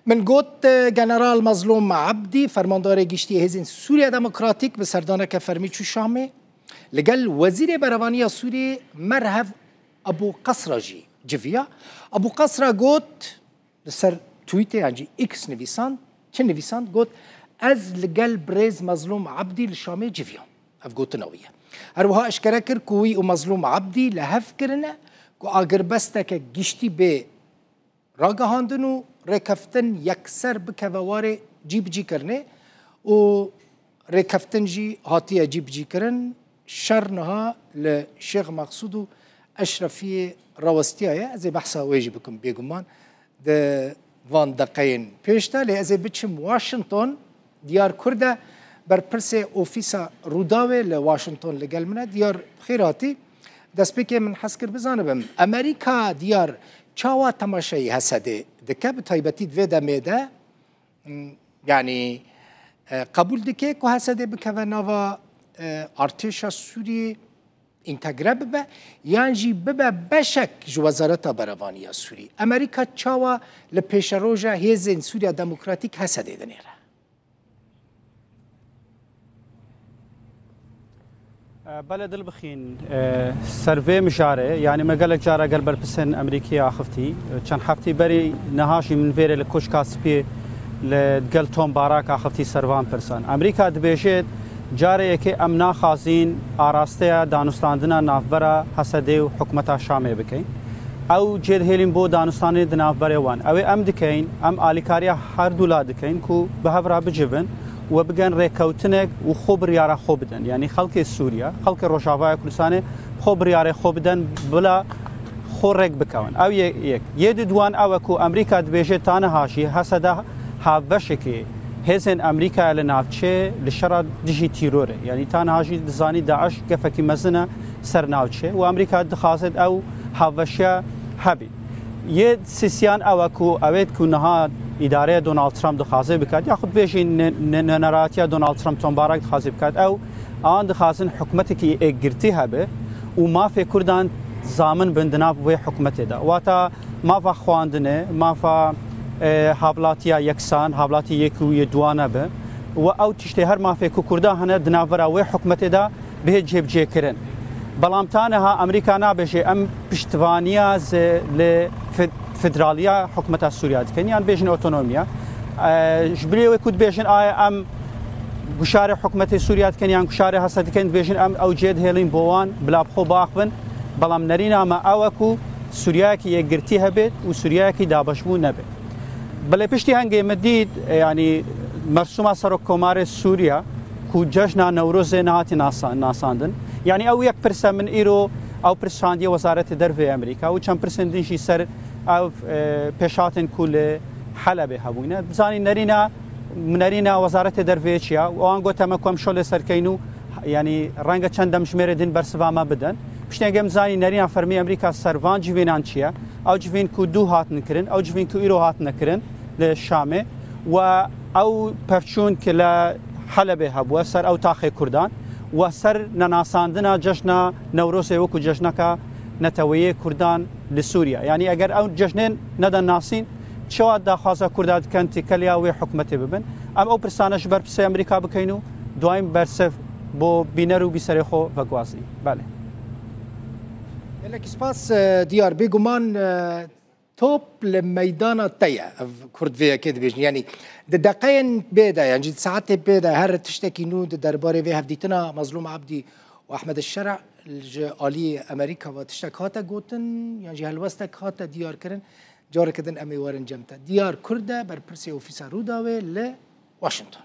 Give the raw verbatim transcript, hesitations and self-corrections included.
Min got, e, General Mezlûm Ebdî, fermandarê giştî Hêzên Sûriya Demokratîk, bi serdaneke fermî çû Şamê. Li gel Wezîrê Berevaniya Sûriyê Merhev Ebû Qesra jî civiya. Ebû Qesra got, li ser Twitter yan jî X nivîsand, çi nivîsand? Got, "Ez li gel birêz Mezlûm Ebdî li Şamê civiyam." Ev gotina wî ye. Her wiha eşkere kir ku wî û Mezlûm Ebdî li hev kirine ku agirbesteke giştî bê ragihandin û rêkeftin yekser bikeve warê cîbicîkirinê û rêkeftin jî hatiye cîbicîkirin. Şer niha li Şêx Mexsûd û Eşrefiyê rawestiyaye. Ez ê behsa wê jî bikim bêguman di van deqeyên pêş de. Lê ez ê biçim Washington. Diyar Kurd e, berpirsê ofîsa Rûdawê li Washington li gel min e. Diyar, bi xêr hatî. Destpêkê min hez kir bizanibim, Amerîka, Diyar, çawa temaşeyî Hesedê dike, bi taybetî di vê demê de? Hmm, yanî, e, qebûl dike ku Hesedê bikeve nava, e, artêşa Sûriyê, întegre bibe, yan jî bibe beşek ji Wezareta Berevaniya Sûrî? Amerîka çawa li pêşeroja Hêzên Sûriya Demokratîk, Hesedê, dinêre? Belê dilbixîn, e, ser vê mijarê, yanî me gelek cara gel berpirsên Amerîkî axiftî. Çend heftî berî niha jî min vêrê li Koşka Spî li gel Tom Barak axiftî ser van pirsan. Amerîka dibêje, carê yekê em naxwazîn arasteya danûstandina navbera Hesedê û hikûmeta Şamê bikeyn. Ew cê dihêlîn bo danûstandinê di navberê wan. Ew ê em dikeyn, em alîkariya her du la dikeyn ku bi hev re bicivin û bigên rêkewtinek û xwe biryara xwe bidin. Yanî xelkê Sûriye, xelkê Rojavaya Kurdistanê xwe biryarê xwe bidin, bila xwe rêk bikewin. Ew yê yek. Yê di duwan ew e ku Amerîka dibêje ta niha jî Heseda hevbeşekê hêzên Amerîkaya li navçeyê li şera dijî tîrorê. Yanî ta niha jî dizanî DAIŞ gefekî mezin e ser navçe û Amerîka dixwaze ew hevbeşiya hebî. Yê sisiyan ew e ku ew ê ku niha îdareya Donald Trump dixwaze bikat, yaxud bêjî ne-, ne-, ne-, neratiya Donald Trump Tom Barak dixwaze bikat, ew an dixwazin hikûmetekî êkgirtî hebe û mafê Kurdan zamin bin di nav wê hikûmetê de. Wata mafa xwendinê, mafa, e, hevlatiya yeksan, hevlatî yek û yê duane be. Û ew tiştê her mafê ku Kurda hene di navbera wê hikûmetê de bihê cêbicêkirin. Belam ta niha Amerîka nabêje em piştivaniya ze-, li fed-, federaliya hikûmeta Sûriya dikin, yan bêjin otonomiya. E, ji bilî wê ku dibêjin, aye em guşarê hikûmetê Sûriya dikin, yan guşarê Hesed dikin, dibêjin em ew cê dihêlin bo wan bila bi xwe biaxivin. Belam nerîna me ew e ku Sûriyayekî yekgirtî hebe û Sûriyayekî dabeşbûn nebe. Belê piştî hengê min dît, e, yanî mersûma Serokkomarê Sûriya ku cejna Newrozê nehatiye nasa-, nasandin. Yanî ew yek pirs e, min îro ew pirs şandiye Wezaretê Derveyê Amerîka û çend pirsên din jî ser ev, e, pêşhatên ku li Helebê hebûne. Bizanî nerîna, nerîna Wezaretê Derveyê çi ya? Wan gote me ku em şolê serkeyn û, yanî renge çend demjimêrê din bersiva me bidin. Piştî hengê min zanî nerîna fermî Amerîka ser van civînan çi ye? Ew civîn ku dû hatin kirin, ew civîn ku îro hatine kirin li Şamê, we ew pevçûn ki li Helebê hebûye ser ew taxê Kurdan, we ser nenasandina cejna Newrozê wekû cejneka neteweyê Kurdan li Sûriye. Yanî eger ew cejnên neden nasîn, çawa daxwaza Kurda dikin têkiliya wê hikûmetê bibin? Em ew pirsane ji ber pirsê Amerîka bikeyn û dwayîn bersiv bo bîner û bîserê xwe veguhazî. Belê. Gelekî spas, e, Diyar. Bêguman, e, top li meydana te ye, ev Kurd vê yekê dibêjin. Yanî di deqeyên bê de, yan jî di saetê bê de her tiştekî nû di derbarê vê hevdîtina Mezlûm Ebdî û Ehmed Şer'a ji alî Amerîka ve tiştek hate gotin, yan jî helwestek hate diyar kirin, careke din em ê werin cem te. Diyar Kurd e, berpirsê ofîsa Rûdawê li Washington.